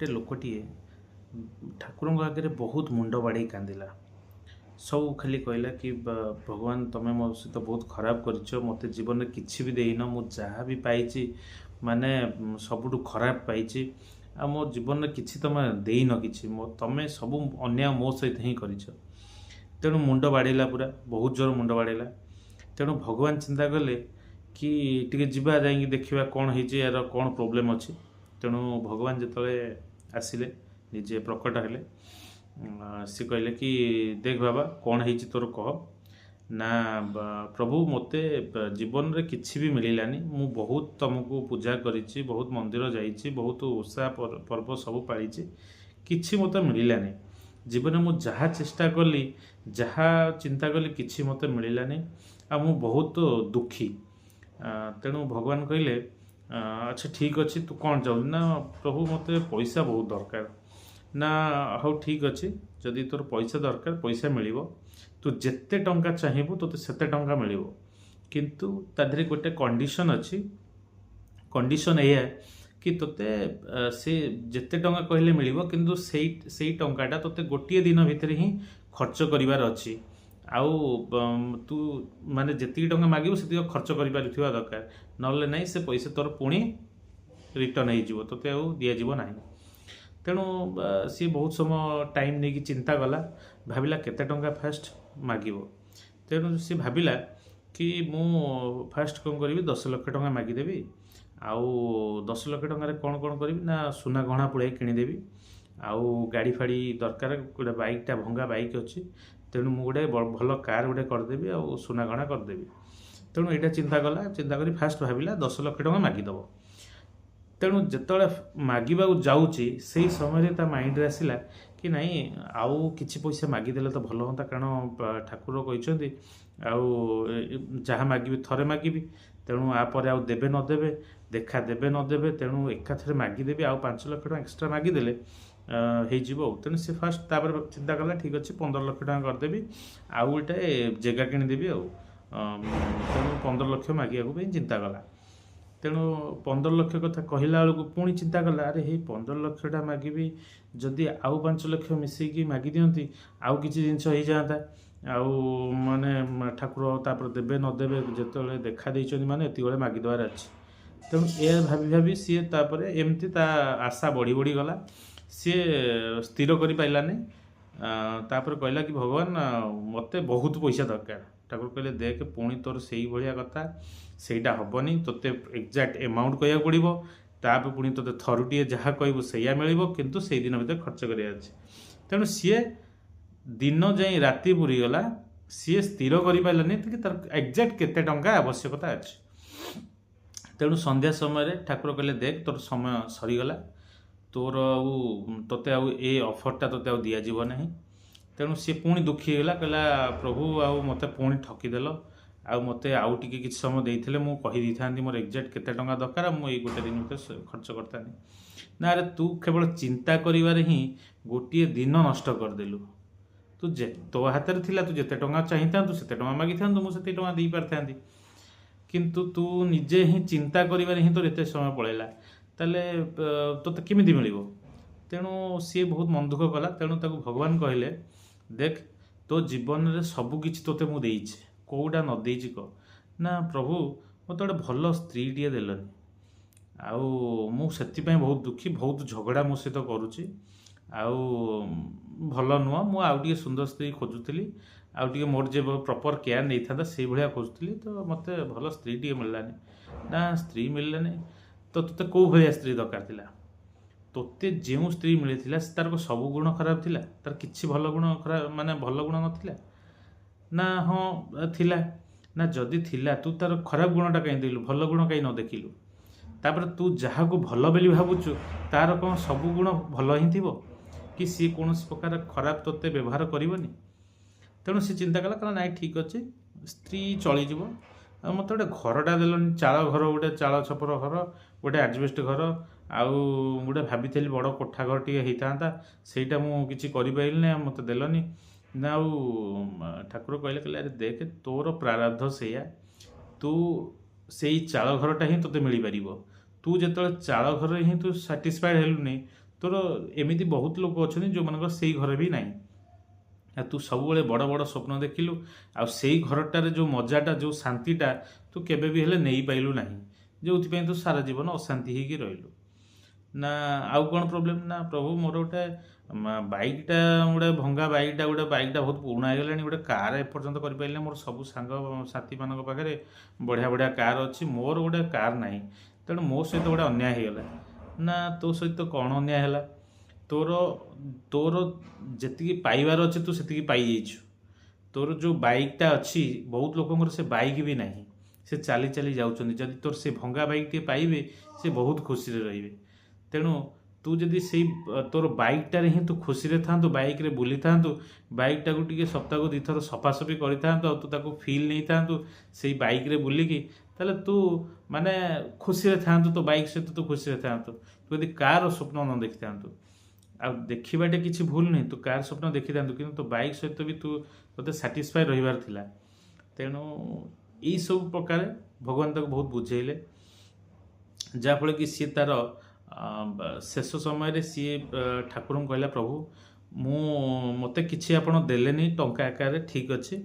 ଗୋଟେ ଲୋକଟିଏ ଠାକୁରଙ୍କ ଆଗରେ ବହୁତ ମୁଣ୍ଡ ବାଡ଼େଇ କାନ୍ଦିଲା। ସବୁ ଖାଲି କହିଲା କି ଭଗବାନ, ତମେ ମୋ ସହିତ ବହୁତ ଖରାପ କରିଛ, ମୋତେ ଜୀବନରେ କିଛି ବି ଦେଇନ। ମୁଁ ଯାହା ବି ପାଇଛି ମାନେ ସବୁଠୁ ଖରାପ ପାଇଛି। ଆଉ ମୋ ଜୀବନରେ କିଛି ତମେ ଦେଇନ କିଛି, ମୋ ତମେ ସବୁ ଅନ୍ୟାୟ ମୋ ସହିତ ହିଁ କରିଛ। ତେଣୁ ମୁଣ୍ଡ ବାଡ଼େଇଲା, ପୁରା ବହୁତ ଜୋର ମୁଣ୍ଡ ବାଡ଼େଇଲା। ତେଣୁ ଭଗବାନ ଚିନ୍ତା କଲେ କି ଟିକେ ଯିବା, ଯାଇକି ଦେଖିବା କ'ଣ ହେଇଛି, ଏହାର କ'ଣ ପ୍ରୋବ୍ଲେମ୍ ଅଛି। ତେଣୁ ଭଗବାନ ଯେତେବେଳେ ଆସିଲେ, ନିଜେ ପ୍ରକଟ ହେଲେ, ସେ କହିଲେ କି ଦେଖ ବାବା, କ'ଣ ହେଇଛି ତୋର କହ। ନା ପ୍ରଭୁ, ମୋତେ ଜୀବନରେ କିଛି ବି ମିଳିଲାନି। ମୁଁ ବହୁତ ତମକୁ ପୂଜା କରିଛି, ବହୁତ ମନ୍ଦିର ଯାଇଛି, ବହୁତ ଓଷା ପର୍ବ ସବୁ ପାଳିଛି, କିଛି ମୋତେ ମିଳିଲାନି। ଜୀବନରେ ମୁଁ ଯାହା ଚେଷ୍ଟା କଲି, ଯାହା ଚିନ୍ତା କଲି, କିଛି ମୋତେ ମିଳିଲାନି ଆଉ ମୁଁ ବହୁତ ଦୁଃଖୀ। ତେଣୁ ଭଗବାନ କହିଲେ, ଆଚ୍ଛା ଠିକ୍ ଅଛି, ତୁ କ'ଣ ଚାହୁଁଛୁ? ନା ପ୍ରଭୁ, ମୋତେ ପଇସା ବହୁତ ଦରକାର। ନା ହଉ ଠିକ୍ ଅଛି, ଯଦି ତୋର ପଇସା ଦରକାର, ପଇସା ମିଳିବ। ତୁ ଯେତେ ଟଙ୍କା ଚାହିଁବୁ, ତୋତେ ସେତେ ଟଙ୍କା ମିଳିବ। କିନ୍ତୁ ତା ଦେହରେ ଗୋଟେ କଣ୍ଡିସନ୍ ଅଛି। କଣ୍ଡିସନ୍ ଏଇଆ କି ତୋତେ ସେ ଯେତେ ଟଙ୍କା କହିଲେ ମିଳିବ, କିନ୍ତୁ ସେଇ ସେଇ ଟଙ୍କାଟା ତୋତେ ଗୋଟିଏ ଦିନ ଭିତରେ ହିଁ ଖର୍ଚ୍ଚ କରିବାର ଅଛି। ଆଉ ତୁ ମାନେ ଯେତିକି ଟଙ୍କା ମାଗିବୁ, ସେତିକି ଖର୍ଚ୍ଚ କରିପାରୁଥିବା ଦରକାର, ନହେଲେ ନାହିଁ ସେ ପଇସା ତୋର ପୁଣି ରିଟର୍ନ ହେଇଯିବ, ତୋତେ ଆଉ ଦିଆଯିବ ନାହିଁ। ତେଣୁ ସିଏ ବହୁତ ସମୟ ଟାଇମ୍ ନେଇକି ଚିନ୍ତା କଲା, ଭାବିଲା କେତେ ଟଙ୍କା ଫାଷ୍ଟ ମାଗିବ। ତେଣୁ ସିଏ ଭାବିଲା କି ମୁଁ ଫାଷ୍ଟ କ'ଣ କରିବି, 10 ଲକ୍ଷ ଟଙ୍କା ମାଗିଦେବି। ଆଉ 10 ଲକ୍ଷ ଟଙ୍କାରେ କ'ଣ କ'ଣ କରିବି? ନା ସୁନା ଗହଣା ପୁଳାଏ କିଣିଦେବି, ଆଉ ଗାଡ଼ି ଫାଡ଼ି ଦରକାର, ଗୋଟେ ବାଇକ୍ଟା ଭଙ୍ଗା ବାଇକ୍ ଅଛି, ତେଣୁ ମୁଁ ଗୋଟେ ଭଲ କାର୍ ଗୋଟେ କରିଦେବି ଆଉ ସୁନା ଗହଣା କରିଦେବି। ତେଣୁ ଏଇଟା ଚିନ୍ତା କଲା। ଚିନ୍ତା କରି ଫାଷ୍ଟ ଭାବିଲା 10 ଲକ୍ଷ ଟଙ୍କା ମାଗିଦେବ। ତେଣୁ ଯେତେବେଳେ ମାଗିବାକୁ ଯାଉଛି, ସେଇ ସମୟରେ ତା ମାଇଣ୍ଡରେ ଆସିଲା କି ନାଇଁ, ଆଉ କିଛି ପଇସା ମାଗିଦେଲେ ତ ଭଲ ହୁଅନ୍ତା। କାରଣ ଠାକୁର କହିଛନ୍ତି ଆଉ ଯାହା ମାଗିବି ଥରେ ମାଗିବି। ତେଣୁ ଆ ପରେ ଆଉ ଦେବେ ନ ଦେବେ, ଦେଖା ଦେବେ ନ ଦେବେ, ତେଣୁ ଏକାଥରେ ମାଗିଦେବି, ଆଉ 5 ଲକ୍ଷ ଟଙ୍କା ଏକ୍ସଟ୍ରା ମାଗିଦେଲେ ହେଇଯିବ। ଆଉ ତେଣୁ ସେ ଫାଷ୍ଟ ତାପରେ ଚିନ୍ତା କଲା, ଠିକ୍ ଅଛି, 15 ଲକ୍ଷ ଟଙ୍କା କରିଦେବି ଆଉ ଗୋଟେ ଜାଗା କିଣିଦେବି। ଆଉ ତେଣୁ 15 ଲକ୍ଷ ମାଗିବାକୁ ପାଇଁ ଚିନ୍ତା କଲା। ତେଣୁ 15 ଲକ୍ଷ କଥା କହିଲା ବେଳକୁ ପୁଣି ଚିନ୍ତା କଲା, ଆରେ ହେଇ, 15 ଲକ୍ଷଟା ମାଗିବି, ଯଦି ଆଉ 5 ଲକ୍ଷ ମିଶେଇକି ମାଗି ଦିଅନ୍ତି, ଆଉ କିଛି ଜିନିଷ ହେଇଯାଆନ୍ତା। ଆଉ ମାନେ ଠାକୁର ତାପରେ ଦେବେ ନ ଦେବେ, ଯେତେବେଳେ ଦେଖା ଦେଇଛନ୍ତି ମାନେ ଏତିକି ବେଳେ ମାଗିଦେବାର ଅଛି। ତେଣୁ ଏହା ଭାବି ଭାବି ସିଏ ତାପରେ ଏମିତି ତା ଆଶା ବଢ଼ି ବଢ଼ି ଗଲା। ସିଏ ସ୍ଥିର କରିପାରିଲାନି। ତାପରେ କହିଲା କି ଭଗବାନ, ମୋତେ ବହୁତ ପଇସା ଦରକାର। ଠାକୁର କହିଲେ, ଦେଖ, ପୁଣି ତୋର ସେଇଭଳିଆ କଥା, ସେଇଟା ହେବନି। ତୋତେ ଏକ୍ଜାକ୍ଟ ଏମାଉଣ୍ଟ କହିବାକୁ ପଡ଼ିବ। ତାପରେ ପୁଣି ତୋତେ ଥରୁଟିଏ ଯାହା କହିବୁ ସେଇଆ ମିଳିବ, କିନ୍ତୁ ସେଇ ଦିନ ଭିତରେ ଖର୍ଚ୍ଚ କରିବାର ଅଛି। ତେଣୁ ସିଏ ଦିନ ଯାଇ ରାତି ପୁରିଗଲା, ସିଏ ସ୍ଥିର କରିପାରିଲାନି କି ତାର ଏକ୍ଜାକ୍ଟ କେତେ ଟଙ୍କା ଆବଶ୍ୟକତା ଅଛି। ତେଣୁ ସନ୍ଧ୍ୟା ସମୟରେ ଠାକୁର କହିଲେ, ଦେଖ, ତୋର ସମୟ ସରିଗଲା, ତୋର ଆଉ ତୋତେ ଆଉ ଏ ଅଫର୍ଟା ତୋତେ ଆଉ ଦିଆଯିବ ନାହିଁ। ତେଣୁ ସିଏ ପୁଣି ଦୁଃଖୀ ହେଇଗଲା। କହିଲା, ପ୍ରଭୁ, ଆଉ ମୋତେ ପୁଣି ଠକିଦେଲ। ଆଉ ମୋତେ ଆଉ ଟିକେ କିଛି ସମୟ ଦେଇଥିଲେ ମୁଁ କହିଦେଇଥାନ୍ତି ମୋର ଏକ୍ଜାକ୍ଟ କେତେ ଟଙ୍କା ଦରକାର, ଆଉ ମୁଁ ଏଇ ଗୋଟେ ଦିନ ଭିତରେ ଖର୍ଚ୍ଚ କରିଥାନ୍ତି। ନା ଆରେ, ତୁ କେବଳ ଚିନ୍ତା କରିବାରେ ହିଁ ଗୋଟିଏ ଦିନ ନଷ୍ଟ କରିଦେଲୁ। ତୁ ଯେ ତୋ ହାତରେ ଥିଲା, ତୁ ଯେତେ ଟଙ୍କା ଚାହିଁଥାନ୍ତୁ ସେତେ ଟଙ୍କା ମାଗିଥାନ୍ତୁ, ମୁଁ ସେତିକି ଟଙ୍କା ଦେଇପାରିଥାନ୍ତି। କିନ୍ତୁ ତୁ ନିଜେ ହିଁ ଚିନ୍ତା କରିବାରେ ହିଁ ତୋର ଏତେ ସମୟ ପଳେଇଲା, ତାହେଲେ ତୋତେ କେମିତି ମିଳିବ? ତେଣୁ ସିଏ ବହୁତ ମନ ଦୁଃଖ କଲା। ତେଣୁ ତାକୁ ଭଗବାନ କହିଲେ, ଦେଖ, ତୋ ଜୀବନରେ ସବୁ କିଛି ତୋତେ ମୁଁ ଦେଇଛି, କେଉଁଟା ନ ଦେଇଛି କହ। ନା ପ୍ରଭୁ, ମୋତେ ଗୋଟେ ଭଲ ସ୍ତ୍ରୀଟିଏ ଦେଲନି, ଆଉ ମୁଁ ସେଥିପାଇଁ ବହୁତ ଦୁଃଖୀ। ବହୁତ ଝଗଡ଼ା ମୋ ସହିତ କରୁଛି ଆଉ ଭଲ ନୁହଁ। ମୁଁ ଆଉ ଟିକେ ସୁନ୍ଦର ସ୍ତ୍ରୀ ଖୋଜୁଥିଲି, ଆଉ ଟିକେ ମୋର ଯେ ପ୍ରପର୍ କେୟାର ନେଇଥାନ୍ତା, ସେଇଭଳିଆ ଖୋଜୁଥିଲି। ତ ମୋତେ ଭଲ ସ୍ତ୍ରୀ ଟିକେ ମିଳିଲାନି। ନା ସ୍ତ୍ରୀ ମିଳିଲାନି ତ ତୋତେ କେଉଁ ଭଳିଆ ସ୍ତ୍ରୀ ଦରକାର ଥିଲା? ତୋତେ ଯେଉଁ ସ୍ତ୍ରୀ ମିଳିଥିଲା, ସେ ତାର ସବୁ ଗୁଣ ଖରାପ ଥିଲା? ତାର କିଛି ଭଲ ଗୁଣ ଖରାପ ମାନେ ଭଲ ଗୁଣ ନଥିଲା? ନା ହଁ ଥିଲା। ନା ଯଦି ଥିଲା, ତୁ ତାର ଖରାପ ଗୁଣଟା କାହିଁ ଦେଖିଲୁ, ଭଲ ଗୁଣ କାହିଁ ନ ଦେଖିଲୁ? ତାପରେ ତୁ ଯାହାକୁ ଭଲ ବୋଲି ଭାବୁଛୁ, ତାର କ'ଣ ସବୁ ଗୁଣ ଭଲ ହିଁ ଥିବ କି ସିଏ କୌଣସି ପ୍ରକାର ଖରାପ ତୋତେ ବ୍ୟବହାର କରିବନି? ତେଣୁ ସେ ଚିନ୍ତା କଲା, କହିଲା, ନାଇଁ ଠିକ୍ ଅଛି, ସ୍ତ୍ରୀ ଚଳିଯିବ। ଆଉ ମୋତେ ଗୋଟେ ଘରଟା ଦେଲନି, ଚାଳ ଘର ଗୋଟେ, ଚାଳ ଛପର ଘର ଗୋଟେ, ଆଜବେଷ୍ଟ ଘର। ଆଉ ଗୋଟେ ଭାବିଥିଲି ବଡ଼ କୋଠା ଘର ଟିକେ ହେଇଥାନ୍ତା, ସେଇଟା ମୁଁ କିଛି କରିପାରିଲିନି ଆଉ ମୋତେ ଦେଲନି। ନା ଆଉ ଠାକୁର କହିଲେ, କହିଲେ, ଆରେ ଦେଖ, ତୋର ପ୍ରାରବ୍ଧ ସେଇଆ, ତୁ ସେଇ ଚାଳ ଘରଟା ହିଁ ତୋତେ ମିଳିପାରିବ। ତୁ ଯେତେବେଳେ ଚାଳ ଘରରେ ହିଁ ତୁ ସାଟିସ୍ଫାଏଡ଼ ହେଲୁନି, ତୋର ଏମିତି ବହୁତ ଲୋକ ଅଛନ୍ତି ଯେଉଁମାନଙ୍କର ସେଇ ଘର ବି ନାହିଁ। ଆଉ ତୁ ସବୁବେଳେ ବଡ଼ ବଡ଼ ସ୍ୱପ୍ନ ଦେଖିଲୁ, ଆଉ ସେଇ ଘରଟାରେ ଯେଉଁ ମଜାଟା, ଯେଉଁ ଶାନ୍ତିଟା ତୁ କେବେ ବି ହେଲେ ନେଇପାରିଲୁ ନାହିଁ, ଯେଉଁଥିପାଇଁ ତୁ ସାରା ଜୀବନ ଅଶାନ୍ତି ହେଇକି ରହିଲୁ। ନା ଆଉ କ'ଣ ପ୍ରୋବ୍ଲେମ୍? ନା ପ୍ରଭୁ, ମୋର ଗୋଟେ ବାଇକ୍ଟା, ଗୋଟେ ଭଙ୍ଗା ବାଇକ୍ଟା, ଗୋଟେ ବାଇକ୍ଟା ବହୁତ ପୁରୁଣା ହେଇଗଲାଣି, ଗୋଟେ କାର୍ ଏପର୍ଯ୍ୟନ୍ତ କରିପାରିଲିନି। ମୋର ସବୁ ସାଙ୍ଗ ସାଥିମାନଙ୍କ ପାଖରେ ବଢ଼ିଆ ବଢ଼ିଆ କାର୍ ଅଛି, ମୋର ଗୋଟେ କାର୍ ନାହିଁ, ତେଣୁ ମୋ ସହିତ ଗୋଟେ ଅନ୍ୟାୟ ହେଇଗଲା। ନା ତୋ ସହିତ କ'ଣ ଅନ୍ୟାୟ ହେଲା? ତୋର ତୋର ଯେତିକି ପାଇବାର ଅଛି ତୁ ସେତିକି ପାଇଯାଇଛୁ। ତୋର ଯେଉଁ ବାଇକ୍ଟା ଅଛି, ବହୁତ ଲୋକଙ୍କର ସେ ବାଇକ୍ ବି ନାହିଁ, ସେ ଚାଲି ଚାଲି ଯାଉଛନ୍ତି। ଯଦି ତୋର ସେ ଭଙ୍ଗା ବାଇକ୍ ଟିକେ ପାଇବେ, ସେ ବହୁତ ଖୁସିରେ ରହିବେ। ତେଣୁ ତୁ ଯଦି ସେଇ ତୋର ବାଇକ୍ଟାରେ ହିଁ ତୁ ଖୁସିରେ ଥାନ୍ତୁ, ବାଇକ୍ରେ ବୁଲିଥାନ୍ତୁ, ବାଇକ୍ଟାକୁ ଟିକେ ସପ୍ତାହକୁ 2 ଥର ସଫାସଫି କରିଥାନ୍ତୁ, ଆଉ ତୁ ତାକୁ ଫିଲ୍ ନେଇଥାନ୍ତୁ ସେଇ ବାଇକ୍ରେ ବୁଲିକି, ତାହେଲେ ତୁ ମାନେ ଖୁସିରେ ଥାନ୍ତୁ, ତୋ ବାଇକ୍ ସହିତ ତୁ ଖୁସିରେ ଥାନ୍ତୁ। ତୁ ଯଦି କାର୍ ସ୍ୱପ୍ନ ନ ଦେଖିଥାନ୍ତୁ। ଆଉ ଦେଖିବାଟା କିଛି ଭୁଲ ନୁହେଁ, ତୁ କାର୍ ସ୍ୱପ୍ନ ଦେଖିଥାନ୍ତୁ, କିନ୍ତୁ ତୋ ବାଇକ୍ ସହିତ ବି ତୁ ତୋତେ ସାଟିସ୍ଫାଏ ରହିବାର ଥିଲା। ତେଣୁ ଏଇସବୁ ପ୍ରକାରେ ଭଗବାନ ତାକୁ ବହୁତ ବୁଝେଇଲେ, ଯାହାଫଳରେ କି ସିଏ ତାର ଶେଷ ସମୟରେ ସିଏ ଠାକୁରଙ୍କୁ କହିଲା, ପ୍ରଭୁ, ମୁଁ ମୋତେ କିଛି ଆପଣ ଦେଲେନି ଟଙ୍କା ଆକାରରେ, ଠିକ୍ ଅଛି,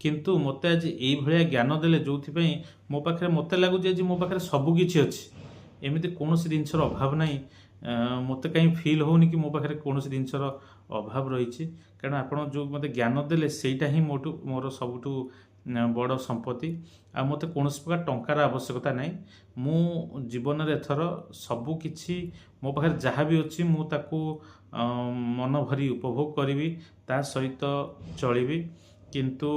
କିନ୍ତୁ ମୋତେ ଆଜି ଏଇଭଳିଆ ଜ୍ଞାନ ଦେଲେ, ଯେଉଁଥିପାଇଁ ମୋ ପାଖରେ, ମୋତେ ଲାଗୁଛି ଆଜି ମୋ ପାଖରେ ସବୁ କିଛି ଅଛି, ଏମିତି କୌଣସି ଜିନିଷର ଅଭାବ ନାହିଁ। ମୋତେ କାହିଁ ଫିଲ୍ ହେଉନି କି ମୋ ପାଖରେ କୌଣସି ଜିନିଷର ଅଭାବ ରହିଛି, କାରଣ ଆପଣ ଯେଉଁ ମୋତେ ଜ୍ଞାନ ଦେଲେ, ସେଇଟା ହିଁ ମୋଠୁ ମୋର ସବୁଠୁ ବଡ଼ ସମ୍ପତ୍ତି। ଆଉ ମୋତେ କୌଣସି ପ୍ରକାର ଟଙ୍କାର ଆବଶ୍ୟକତା ନାହିଁ। ମୁଁ ଜୀବନରେ ଏଥର ସବୁ କିଛି, ମୋ ପାଖରେ ଯାହା ବି ଅଛି, ମୁଁ ତାକୁ ମନ ଭରି ଉପଭୋଗ କରିବି, ତା ସହିତ ଚଳିବି, କିନ୍ତୁ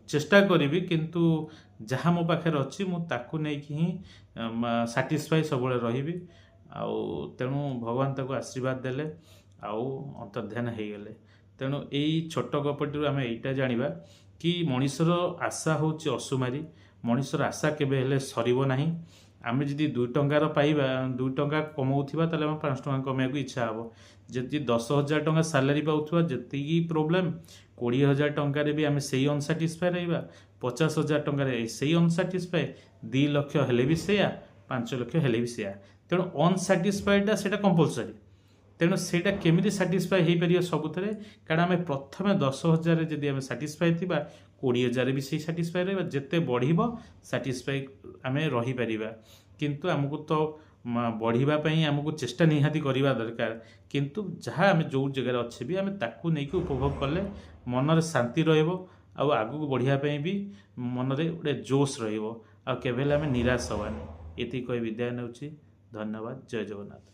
ଚେଷ୍ଟା କରିବି, କିନ୍ତୁ ଯାହା ମୋ ପାଖରେ ଅଛି ମୁଁ ତାକୁ ନେଇକି ହିଁ ସାଟିସ୍ଫାଇ ସବୁବେଳେ ରହିବି। ଆଉ ତେଣୁ ଭଗବାନ ତାକୁ ଆଶୀର୍ବାଦ ଦେଲେ ଆଉ ଅନ୍ତର୍ଧ୍ୟାନ ହେଇଗଲେ। ତେଣୁ ଏଇ ଛୋଟ ଗପଟିରୁ ଆମେ ଏଇଟା ଜାଣିବା କି ମଣିଷର ଆଶା ହେଉଛି ଅସୁମାରୀ। ମଣିଷର ଆଶା କେବେ ହେଲେ ସରିବ ନାହିଁ। ଆମେ ଯଦି 2 ଟଙ୍କାର ପାଇବା, 2 ଟଙ୍କା କମାଉଥିବା, ତାହେଲେ ଆମେ 5 ଟଙ୍କା କମାଇବାକୁ ଇଚ୍ଛା ହେବ। ଯଦି 10,000 ଟଙ୍କା ସାଲାରୀ ପାଉଥିବା ଯେତିକି ପ୍ରୋବ୍ଲେମ୍, 20,000 ଟଙ୍କାରେ ବି ଆମେ ସେଇ ଅନସାଟିସ୍ଫାଏ ରହିବା, 50,000 ଟଙ୍କାରେ ସେଇ ଅନସାଟିସ୍ଫାଏ, 2 ଲକ୍ଷ ହେଲେ ବି ସେଇଆ, 5 ଲକ୍ଷ ହେଲେ ବି ସେଇଆ। ତେଣୁ ଅନସାଟିସ୍ଫାଏଟା ସେଇଟା କମ୍ପଲସରି। ତେଣୁ ସେଇଟା କେମିତି ସାଟିସ୍ଫାଏ ହେଇପାରିବ ସବୁଥିରେ? କାରଣ ଆମେ ପ୍ରଥମେ 10,000ରେ ଯଦି ଆମେ ସାଟିସ୍ଫାଏ ଥିବା, 20,000 ବି ସେଇ ସାଟିସ୍ଫାଏ ରହିବା। ଯେତେ ବଢ଼ିବ ସାଟିସ୍ଫାଏ ଆମେ ରହିପାରିବା। କିନ୍ତୁ ଆମକୁ ତ ବଢ଼ିବା ପାଇଁ ଆମକୁ ଚେଷ୍ଟା ନିହାତି କରିବା ଦରକାର। କିନ୍ତୁ ଯାହା ଆମେ ଯେଉଁ ଜାଗାରେ ଅଛେ ବି, ଆମେ ତାକୁ ନେଇକି ଉପଭୋଗ କଲେ ମନରେ ଶାନ୍ତି ରହିବ, ଆଉ ଆଗକୁ ବଢ଼ିବା ପାଇଁ ବି ମନରେ ଗୋଟେ ଜୋସ୍ ରହିବ, ଆଉ କେବେ ହେଲେ ଆମେ ନିରାଶ ହେବାନି। ଏତିକି କହି ବିଦାୟ ନେଉଛି। ଧନ୍ୟବାଦ। ଜୟ ଜଗନ୍ନାଥ।